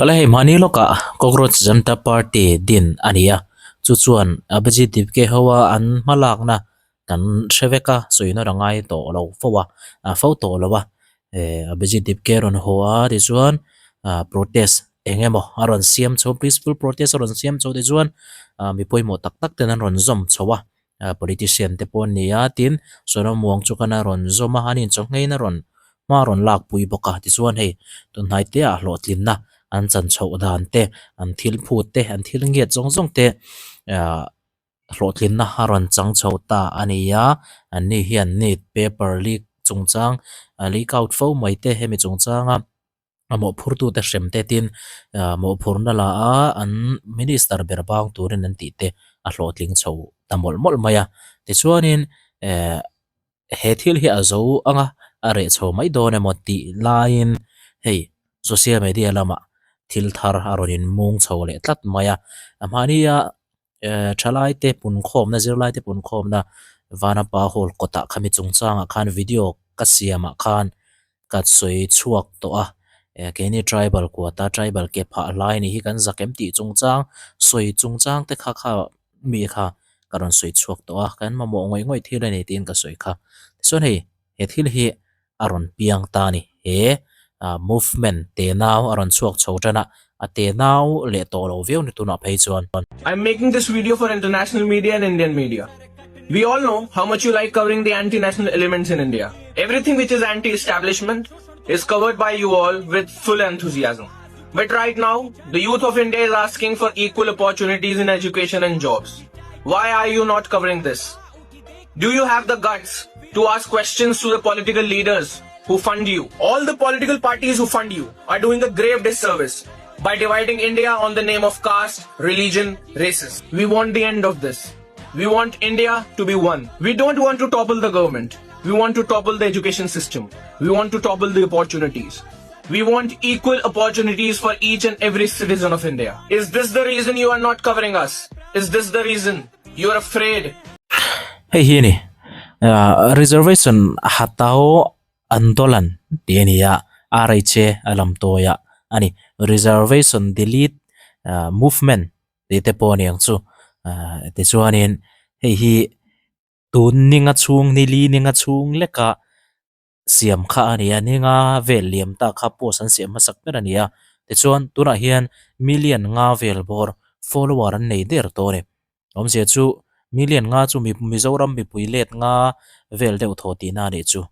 Awle hei mahni lawkah Cockroach Janta Party din a ni a, chu chuan Abhijit Dipke hoa an hmalakna kan hre vek a, sawi nawr a ngai tawh lo fo a, fo tawh lo a, Abhijit Dipke rawn haw a tichuan protest eng emaw a rawn siam chho peaceful protest a rawn siam chho tichuan mi pawimawh tak tak ten an rawn zawm chho a, politician te pawh an ni a tin Sonam Wangchuk-an a rawn zawm a, an inchawhngeiin a rawn hma a rawn lak pui bawk a tichuan hei tunhnai te ah hlawhtlinna an chan chhoh dan te an thil phut te an thil ngiat zawng zawng te ahh hlawhtlinna a rawn chang chho ta a ni a an ni hian neet paper leak chungchang leak out fo mai te hemi chungchanga. A mawhphurtute hrem te tin mawhphurna la a an minister ber bang turin an tih te a hlawhtling chho ta mawlh mawlh mai a. Tichuanin eh he thil hi a zo ang a, a reh chho mai dawn emaw tih laiin hei social media lamah thil thar a rawn inmung chho leh tlat mai a. Mahnia eh thalaite punkhawmna zirlaite punkhawmna Vanapa Hall kawtah khami chungchangah khan video ka siamah khan Ka sawi chhuak tawh a, keini tribal kuata tribal ke phah hlai ni hi kan zak em tih chungchang sawi chungchang te kha kha mi kha ka rawn sawi chhuak tawh a, kan mamawh ngawih ngawih thil a ni tiin ka sawi kha. Tichuan hei he thil hi a rawn piang ta a ni, he movement tenau a rawn chhuak chho tan a, a tenau leh tawh lo viau ni tunah phei chuan. I'm making this video for international media and Indian media. We all know how much you like covering the anti-national elements in India. Everything which is anti-establishment is covered by you all with full enthusiasm. But right now, the youth of India is asking for equal opportunities in education and jobs. Why are you not covering this? Do you have the guts to ask questions to the political leaders who fund you? All the political parties who fund you are doing a grave disservice by dividing India on the name of caste, religion, races. We want the end of this. We want India to be one. We don't want to topple the government. We want to topple the education system. We want to topple the opportunities. We want equal opportunities for each and every citizen of India. Is this the reason you are not covering us? Is this the reason you are afraid? Hei hi a ni, Reservation Hatao Andolan tih a ni a, RHA a lam tawi a a ni. Reservation Delete Movement tih te pawh a ni ang chu. Tichuanin hei hi tun ninga chhung nili ninga chhung leka siam kha a ni a, ninga vel liam ta kha post an siam hmasak ber a ni a. Tichuan tunah hian million nga vel bawr follower an nei der tawh a ni. Awmzia chu million nga chu Mizoram mipui let nga vel deuh thaw tihna a nih chu.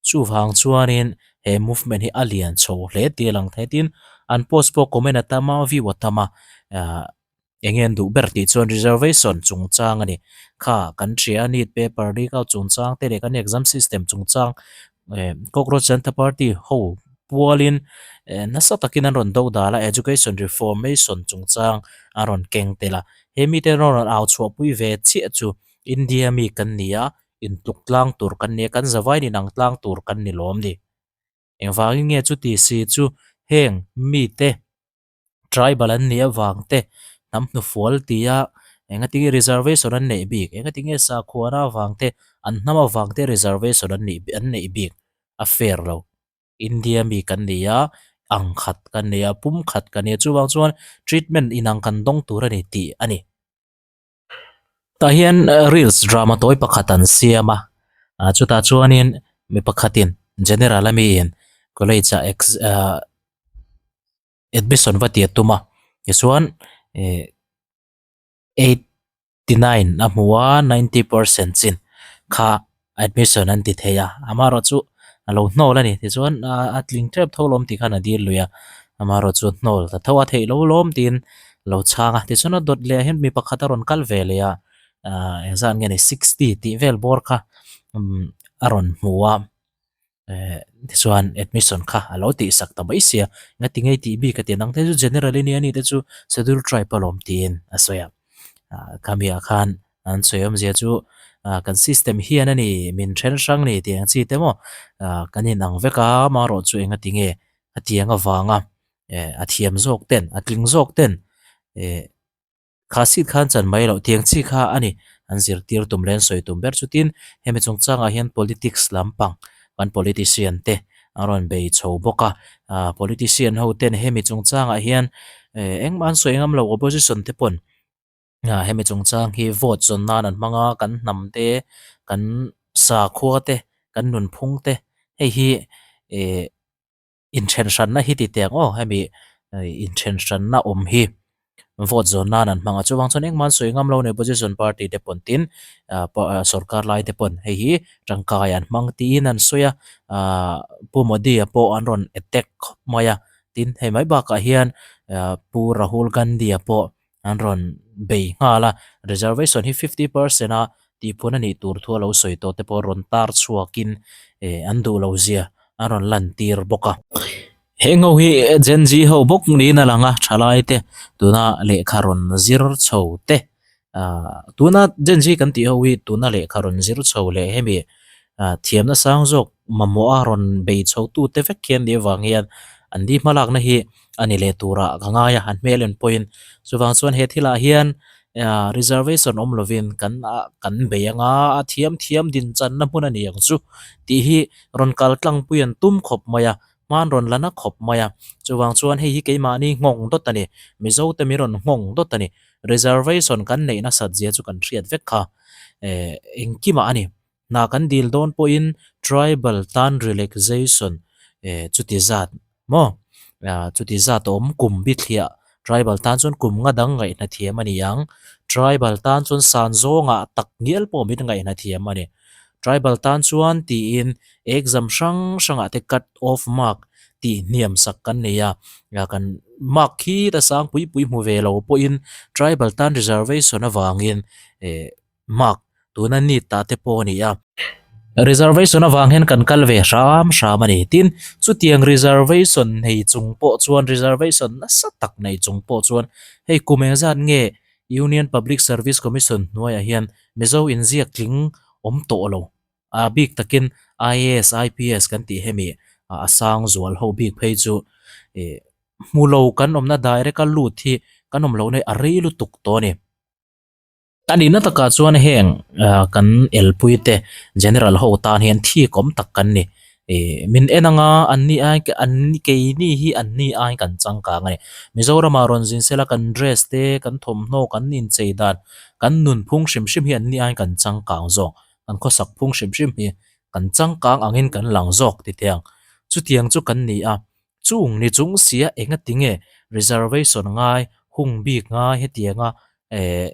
Chuvang chuanin he movement hi a lian chho hle tih a lang thei tin an post pawh comment a tam a view a tam a ahh eng nge an duh ber tih chuan reservation chungchang a ni. Kha kan hria a neet paper leak out chungchang te leh kan exam system chungchang eh cockroach janta party ho pualin eh nasa takin an rawn do dal a education reformation chungchang a rawn keng tel a he mite rawn au chhuahpui ve chiah chu India mi kan ni a. Intluk tlang tur kan ni a, kan zavain inang tlang tur kan ni lawm ni. Engvangin nge chuti si chu heng mite tribal an nih avang te hnam hnufual tia engatinge reservation an neih bik, engatinge sakhuana avang te an hnam avang te reservation an nih an neih bik a fair lo. India mi kan ni a, ang khat kan ni a, pum khat kan ni a, chuvang chuan treatment inang kan dawng tur a ni tih a ni. Tah hian reels drama tawi pakhat an siam a ah chutah chuanin mi pakhatin general a miin college ah ex ah admission va tih a tum a tichuan eh eighty nine a hmu a ninety percent chin kha admission an ti thei a amaherawhchu a lo hnawl a ni tichuan a tling tep tho lawm tih khan a dil lui a amaherawhchu hnawl ta tho a theih lo lawm tiin a lo chhang a tichuan a dawt leh ah hian mi pakhat a rawn kal ve leh a ah engzat nge ni sixty tih vel bawr kha umm a rawn hmu a eh tichuan admission kha a lo tih sak ta mai sia engati nge tih bik a ti nang te chu general i nia ni te chu schedule tribe alawm tiin a sawi a ah khami ah khan an sawi awmzia chu ah kan system hian a ni min then hrang ni tih ang chi te maw ah kan inang vek a amaherawh chu engati nge a tiang avanga eh a thiam zawk ten a tling zawk ten eh kha seat khan chan mai loh tiang chi kha a ni an zirtir tum leh an sawi tum ber chutin hemi chungchangah hian politics lampang kan politician te. a rawn bei chho bawk a ah politician ho ten hemi chungchangah hian eh engmah an sawi ngam lo opposition te pawn ah hemi chungchang hi vote zawn nan an hmang a kan hnam te kan sakhua te kan nunphung te hei hi eh. Inthen hranna hi ti teh ang aw, hemi inthen hranna awm hi vote zawn nan an hmang a, chuvang chuan engmah an sawi ngam lo a ni opposition party te pawn tin sorkar lai te pawn hei hi tangkai an hmang tiin an sawi a, ah Pu Modi a pawh an rawn attack khawp mai a, tin hei mai bakah hian Pu Rahul Gandhi a pawh an rawn bei nghal a, reservation hi 50% a tihphun a nih tur thu a lo sawi tawh te pawh rawn tar chhuakin eh an duh lo zia a rawn lan tir bawk a. Heng ho hi Gen Z ho bawk niin a lang a, thalai te tuna lehkha rawn zir chho te ah tuna Gen Z kan tih ho hi tuna lehkha rawn zir chho leh hemi ah thiamna sang zawk mamawh a rawn bei chho tu te vek hian nih avang hian an ni hmalakna hi a ni leh turah ka ngai a, an hmel en pawhin chuvang chuan he thilah hian ah reservation awm lovin kan ah kan bei anga a thiam thiam din channa hmun a ni ang chu tih hi rawn kal tlangpui an tum khawp mai a hman rawn la na khawp mai a chuvang chuan hei hi keimahni nghawng dawt a ni Mizo te mi rawn nghawng dawt a ni reservation kan neih nasat zia chu kan hriat vek kha eh engkimah a ni. Hna kan dil dawn pawhin tribal tan relaxation eh chuti zat maw ah chuti zat a awm kum bithliah tribal tan chuan kum nga dang ngaihna thiam a ni ang tribal tan chuan san zawngah tak ngial pawh min ngaihna thiam a ni tribal tan chuan tiin exam hrang hrangah te cut off mark tih hniam sak kan nei a ah kan mark khi ta sang pui pui hmu ve lo pawhin tribal tan reservation avangin eh. Mark, tuna need ta te pawh a ni a. Reservation avang hian kan kal ve hram hram a ni. Tin, chutiang reservation nei chung pawh chuan, reservation nasa tak nei chung pawh chuan hei kum engzat nge Union Public Service Commission hnuaiah hian Mizo inziak tling awm tawh lo. A bik takin IAS, IPS kan tih hemi a sang zual ho bik phei chu ih hmu lo kan awmna direct a lut hi kan awm lohna hi a rei lutuk tawh a ni. A nihna takah chuan heng kan elpui te general ho tan hian thik awm tak kan ni. Ih min en anga an ni ai an ni keini hi an ni ai kan changkang a ni. Mizoramah rawn zin sela kan dress te kan thawmhnaw kan inchei dan kan nunphung hrim hrim hi an ni ai kan changkang zawk. Kan khawsak phung hrim hrim hi kan changkang angin kan lang zawk ti teh ang. Chutiang chu kan ni a, chung ni chung sia engatinge reservation ngai hung bik ngai hetianga eh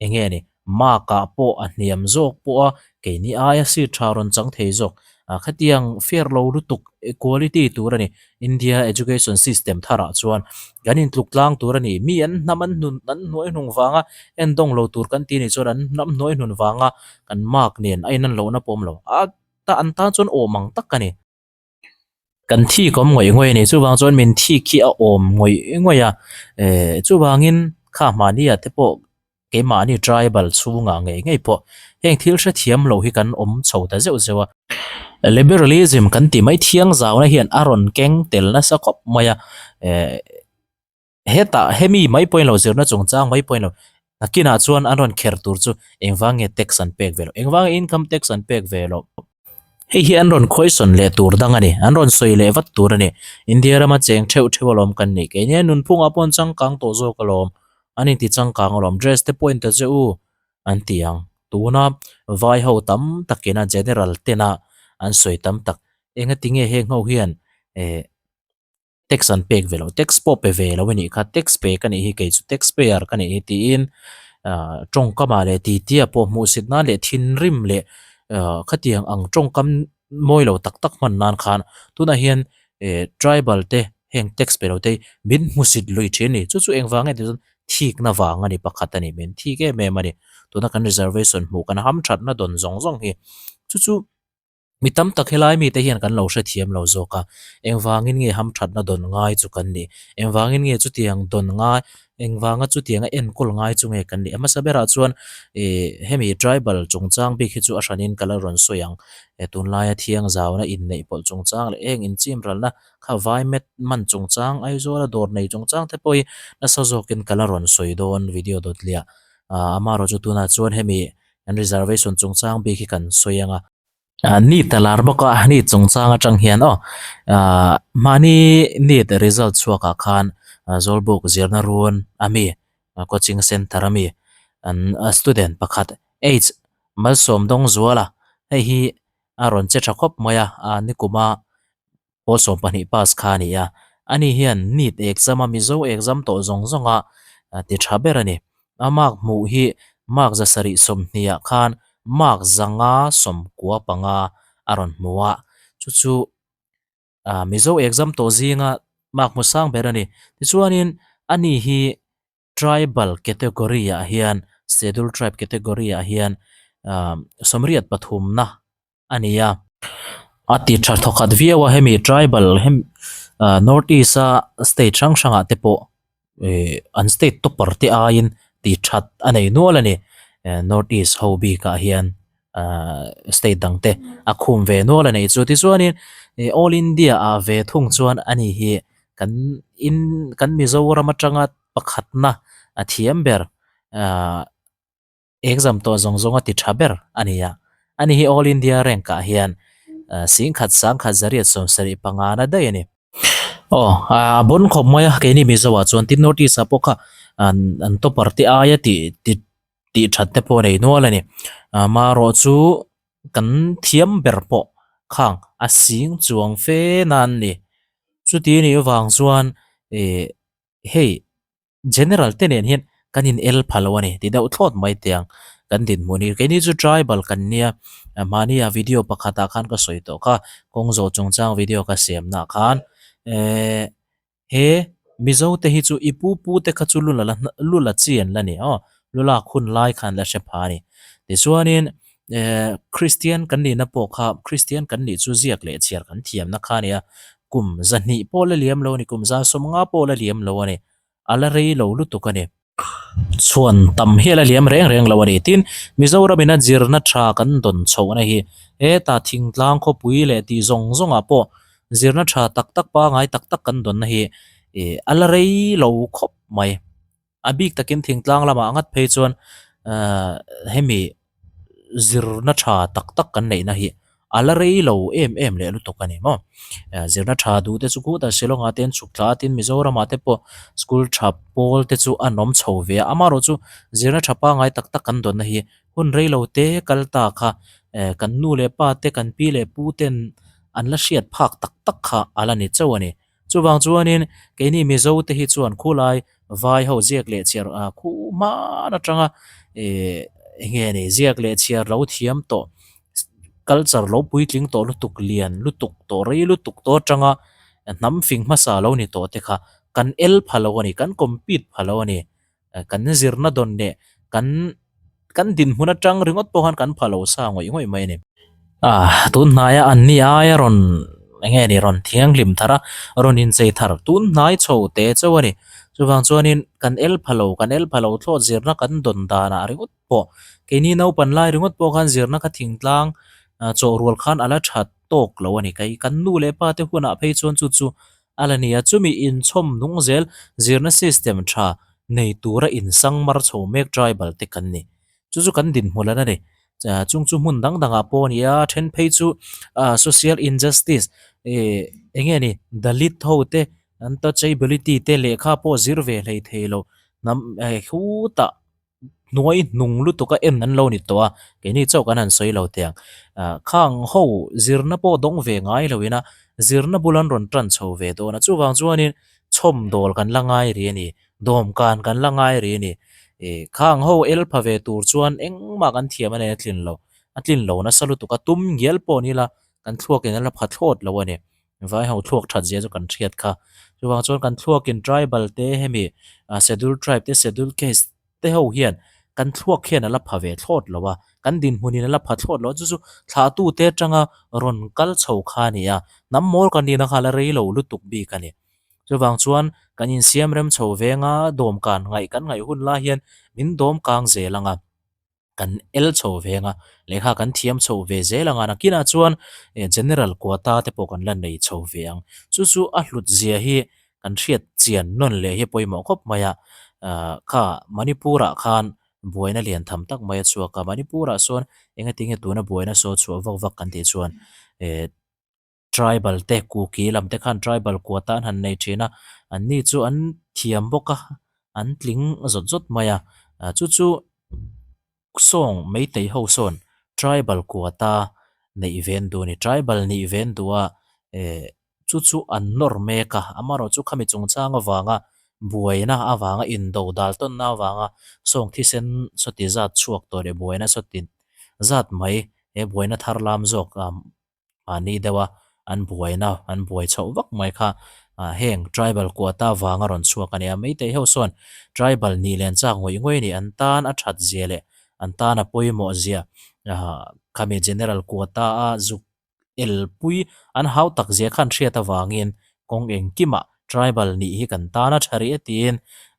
eng nge ni mark ah pawh a hniam zawk pawh a keini aia seat tha rawn chang thei zawk ah khatiang fair lo lutuk equality tur a ni India education system tharah chuan kan intluk tlang tur a ni mi an hnam an hnun an hnuai hnung vanga endawng lo tur kan tih a nih chuan an hnam hnuai hnun vanga kan mark nen a inan lohna pawh a awm lo a ta an tan chuan awm ang tak a ni. Kan thik awm ngawih ngawih a ni chuvang chuan min thik hi a awm ngawih ngawih a eh chuvangin kha mahnia te pawh keimahni tribal chhungah ngei ngei pawh heng thil hrethiam loh hi kan awm chho ta zeuh zeuh a liberalism kan tih mai thiang zauna hian a rawn keng tel nasa khawp mai a eh. Hetah hemi mai pawhin lo zirna chungchang mai pawhin lo nakinah chuan an rawn kher tur chu engvang nge tax an pek ve loh engvang nge income tax an pek ve loh. Hei hi an rawn khawisawn leh tur dang a ni an rawn sawi leh vat tur a ni India rama cheng theuh theuh alawm kan nih keini a nunphungah pawh an changkang tawh zawk alawm an inti changkang alawm dress te pawh in ta che u an ti ang tuna vai ho tam takin a general tena an sawi tam tak engati nge heng ho hian eh. Tax an pek ve lo, tax pawh pe ve lo a nih kha, tax pe ka nih hi kei chu tax payer ka nih hi tiin ah tawngkamah leh titi-ah pawh hmuhsit nan leh thinrim leh ah khatiang ang tawngkam mawi lo tak tak hman nan khan tunah hian eh tribal te heng tax pe lo te hi min hmusit lui thin a ni chu chu engvang nge tih chuan thikna vang a ni pakhat a ni min thik em em a ni tuna kan reservation hmuh kan hamthatna dawn zawng zawng hi chu chu. Mi tam tak helai mite hian kan lo hrethiam lo zawk a, engvangin nge hamthatna dawn ngai chu kan nih? Engvangin nge chutiang dawn ngai, engvanga chutianga enkawl ngai chu nge kan nih? A hmasa berah chuan ih hemi tribal chungchang bik hi chu a hranin ka la rawn sawi ang. Tunlaia thiangzauna inneih pawlh chungchang leh eng inchimralna kha vai met man chungchang, Aizawla dawr nei chungchang te pawh hi nasa zawkin ka la rawn sawi dawn video dawt liah. Amaherawhchu tunah chuan hemi kan reservation chungchang bik hi kan sawi ang a. NEET a lar bawk a, NEET chungchang atang hian aw ahh mahni NEET result chhuak ah khan Zawlbuk zirna run a mi coaching center a mi an student pakhat H Malsawm Dawngzuala hei hi a rawn che tha khawp mai a, a nikuma pawl 12 pass kha a ni a, ani hian NEET exam a Mizo exam tawh zawng zawng a ti tha ber a ni. A mark hmuh hi mark 720 ah khan mark 595 a rawn hmu a, chu chu Mizo exam tawh zinga mark hmu sang ber a ni. Tichuanin ani hi Tribal category ah hian Schedule Tribe category ah hian 83 na a ni a. A ti tha thawkhat viau a hemi tribal hem ah north east a state hrang hrang ah te pawh ih an state topper te aiin ti that a nei nual a ni north east ho bik ah hian ah state dang te a khum ve nual a nei chu tichuanin ih all India ah ve thung chuan ani hi kan in kan Mizoram atanga pakhatna a thiam ber ah. Exam tawh zawng zawng a ti tha ber a ni a, ani hi All India rank ah hian singkhat sangkhat zariat sawmsarih panga na daih a ni. Aw a bon khawp mai a, keini Mizo ah chuan tin North East ah pawh kha an an topper te aia tih tih tih that te pawh a nei nual a ni. Amaherawh chu kan thiam ber pawh khang a sing chuang fe nan a ni. Chuti anih avang chuan ih hei. General te nen hian kan in el pha lo a ni ti deuh thlawt mai teh ang kan dinhmun hi keini chu tribal kan nia mahni a video pakhat ah khan ka sawi tawh kha kawng zawh chungchang video ka siam nah khan ehh he Mizo te hi chu i pu pu te kha chu lu la lu la chi an la ni aw lu lak hun lai khan la hre pha a ni tichuanin ehh Christian kan nihna pawh kha Christian kan nih chu ziak leh chhiar kan thiamna kha a nia kum zahnih pawh la liam lo a ni kum za sawmnga pawh la liam lo a ni. A la rei lo lutuk a ni. Chhuan tam hi a la liam reng reng lo a ni. Tin, Mizoramin a zirna tha kan dawn chhohna hi hetah thingtlang khawpui leh tih zawng zawngah pawh zirna tha tak tak pangai tak tak kan dawnna hi ih a la rei lo khawp mai. A bik takin thingtlang lamah ngat phei chuan ahh hemi zirna tha tak tak kan neihna hi a la rei lo em em leh lutuk a ni maw zirna tha duh te chu khutah Shillong ah te an chhuk thla a tin Mizoram ah te pawh school tha pawl te chu an awm chho ve a amaherawh chu zirna tha pangai tak tak kan dawnna hi hun rei lo te kal ta kha kan nu leh pa te kan pi leh pu ten an la hriat phak tak tak kha a la ni chauh a ni. Chuvang chuanin keini Mizo te hi chuan khulai vai ho ziak leh chhiar ah khu hman atanga ih eng nge ni ziak leh chhiar lo thiam tawh culture lo puitling tawh lutuk lian lutuk tawh rei lutuk tawh atanga hnam fing hmasa lo ni tawh te kha kan el pha lo a ni kan compete pha lo a ni kan zirna dawn leh kan kan dinhmun atang ringawt pawh khan kan pha lo sa ngawih ngawih mai a ni. Ah tun hnaia an ni aia rawn eng nge ni rawn thianghlim thar a rawn inchei thar tun hnai chho te chauh a ni. Chuvang chuanin kan el pha lo kan el pha lo thlawt zirna kan dawn danah ringawt pawh keini naupan lai ringawt pawh khan zirna kha thingtlang chawh rual khan a la tha tawk lo a ni. Kei kan nu leh pa te hunah phei chuan chu chu A la nia, chumi inchhawm nung zel zirna system tha nei tura insang mar chho mek tribal te kan ni. Chu chu kan dinhmun lan a ni. Chung chu hmun dang dangah pawh a ni a, then phei chu social injustice eng nge ni Dalit ho te untouchability te lehkha pawh zir ve hlei thei lo hnam khutah hnuai hnung lutuk a en an lo ni tawh a, keini chauh kan han sawi lo teh ang. Ah khang ho zirna pawh dawng ve ngai lo ina zirna bul an rawn tan chho ve dawn a, chuvang chuanin chhawm dawl kan la ngai rih a ni, dawmkan kan la ngai rih a ni. Ih khang ho el pha ve tur chuan engmah kan thiam a nei a tlin lo, a tlin lo nasa lutuk a, tum ngial pawh ni ila kan thluakin a la pha thlawt lo a ni. Vai ho thluak that zia chu kan hriat kha. Chuvang chuan kan thluakin tribal te hemi schedule tribe te schedule caste te ho hian kan thluak hian a la pha ve thlawt lo a, kan dinhmunin a la pha thlawt lo a, chu chu thlahtu te atanga rawn kal chho kha a ni a, hnam mawl kan nihna kha a la rei lo lutuk bik a ni. Chuvang chuan kan insiam rem chho venga dawmkan ngaih kan ngaih hun lai hian min dawmkang zel ang a. kan el chho ve anga lehkha kan thiam chho ve zel anga nakinah chuan general quota te pawh kan la nei chho ve ang chu chu a hlut zia hi kan hriat chian nawn leh hi pawimawh khawp mai a ah kha Manipur ah khan buaina lian tham tak mai a chhuak a. Manipur ah sawn engatinge tuna buaina saw chhuah vak vak kan tih chuan eh tribal te kuki lam te khan tribal quota an han nei thin a, an ni chu an thiam bawk a, an tling zawt zawt mai a, chu chu sawng meitei ho sawn tribal quota neih ve an duh a ni, tribal nih ve an duh a eh chu chu an nawr mek a, amaherawh chu khami chungchang avanga buaina avanga indo dal tawnna avanga sawng thisen sawti zat chhuak tawh leh buaina sawti zat mai he buaina thar lam zawk a. mahni deuha an buaina an buai chhoh vak mai kha ah heng tribal quota vanga rawn chhuak a nia meitei ho sawn tribal nih len chak ngawih ngawih a ni an tan a that zia leh an tan a pawimawh zia ah khami general quota a zuk el pui an hau tak zia khan hriat avangin kawng engkimah tribal nih hi kan tan a tha rih a tiin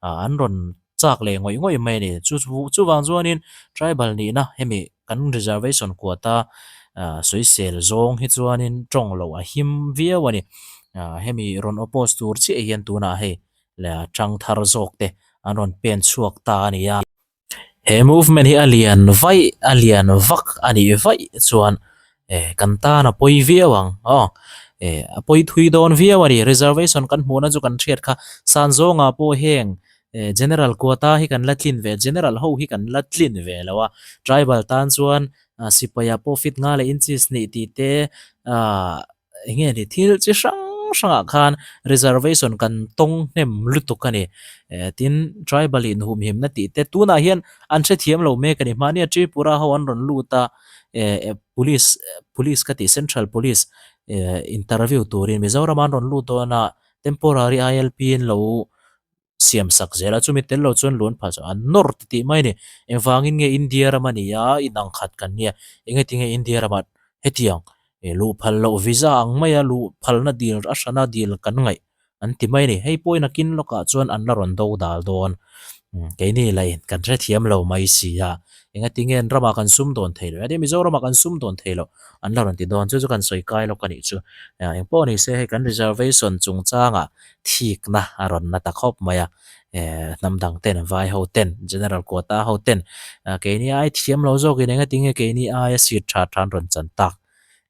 ah an rawn chak leh ngawih ngawih mai a ni. Chu chuvang chuanin tribal nihna hemi kan reservation quota ah sawisel zawng hi chuanin tawng loh a him viau a ni. Ah hemi rawn oppose tur chiah hian tunah hei leh tang thar zawk te an rawn pen chhuak ta a ni a. He movement hi a lian vaih a lian vak a nih vaih chuan eh kan tan a pawi viau ang aw eh a pawi thui dawn viau a ni reservation kan hmuhna chu kan hriat kha san zawngah pawh heng eh general quota hi kan la tlin ve general ho hi kan la tlin ve lo a tribal tan chuan ah sipai ah pawh fit nga leh inches hnih tih te ah. Eng nge ni thil chi hrang hrangah khan reservation kan tawng hnem lutuk a ni. Eh tin tribal inhumhimna tih te tunah hian an hrethiam lo mek a ni. Mahnia Tripura ho an rawn lut a eh police police ka tih central police eh interview turin Mizoram an rawn lut dawn a temporary ILP in lo siam sak zel a, chumi tel lo chuan lun phah chu an nawr ti tih mai a ni. Engvangin nge India ram a ni a, inang khat kan nia, engatinge India ramah hetiang luh phal loh visa ang maia luh phalna dil a hrana dil kan ngaih an ti mai a ni. Hei pawhin a kin lawkah chuan an la rawn do dal dawn. Keini lahin kan hrethiam lo mai si a, engatinge an ramah kan sum dawn thei lo, engati Mizoramah kan sum dawn thei lo an la rawn ti dawn, chu chu kan sawi kai lawk a nih chu. Engpawh ni se hei kan reservation chungchangah thikna a rawn na ta khawp mai a, eh hnam dang ten vai ho ten general quota ho ten keini ai thiam lo zawkin engatinge keini aia seat tha tha an rawn chan tak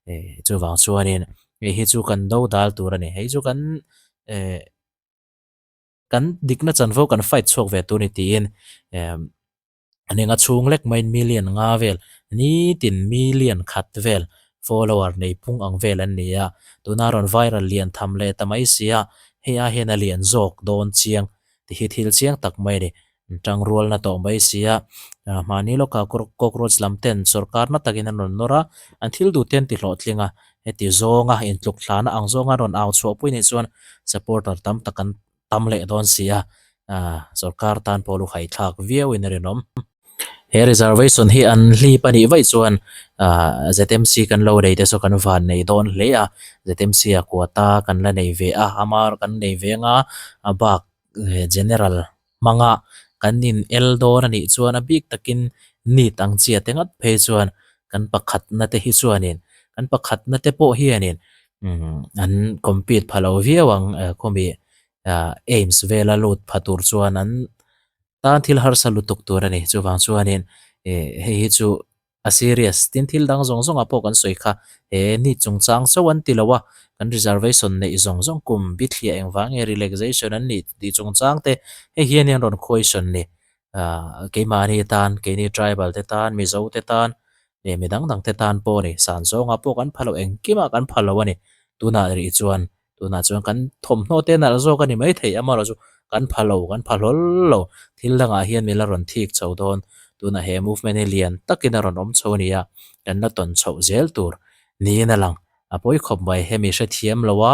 eh chuvang chuanin hei hi chu kan do dal tur a ni hei chu kan eh kan dikna chanvo kan fight chhuak ve tur a ni tiin eh. An enga chhung lek maiin million nga vel, nitin million khat vel follower nei phung ang vel an ni a, tuna rawn viral lian tham leh ta mai si a, hei ai hian a lian zawk dawn chiang tih hi thil chiang tak mai a ni. An tangrualna tawh mai si a, mahni lawkah cockroach lam ten sorkar na takin an rawn nawr a, an thil duh te an ti hlawhtling a, heti zawnga intluk thlana ang zawnga rawn au chhuahpui nih chuan supporter tam tak an tam leh dawn si a, sorkar tan pawh lu haithlak viau in a rinawm. He reservation hi an hlip a nih vaih chuan ZMC kan lo nei te chu kan van nei dawn hle a, ZMC a quota kan la nei ve a, ama kan nei ve anga a bak general hmanga kan in el dawn a nih chuan a bik takin neet ang chi a te ngat phei chuan kan pakhatna te hi chuanin kan pakhatna te pawh hianin an compete pha lo viau ang khawmi aims vela lut pha tur chuan an tan thil harsa lutuk tur a ni chuvang chuanin eh hei hi chu a serious tin thil dang zawng zawngah pawh kan sawi kha he ni chungchang chauh an ti lo a kan reservation neih zawng zawng kum bithliah engvang nge relaxation an nih tih chungchang te hei hian an rawn question ni ah keimahni tan keini tribal te tan mizo te tan leh mi dang dang te tan pawh a ni san zawngah pawh kan pha lo engkimah kan pha lo a ni tunah rih chuan tunah chuan kan thawmhnaw te nalh zawk a ni maithei amaherawh chu kan pha lo kan pha hlawl lo thil dangah hian min la rawn thik chho dawn tunah he movement hi lian takin a rawn awm chho a ni a kan la tawn chhoh zel tur niin a lang a pawi khawp mai hemi hrethiam lo a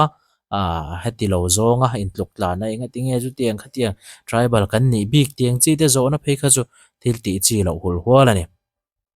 ah heti lo zawnga intluk tlan a engatinge chutiang khatiang tribal kan nih bik tiang chi te zawhna phei kha chu thil tih chi loh hul hual a ni.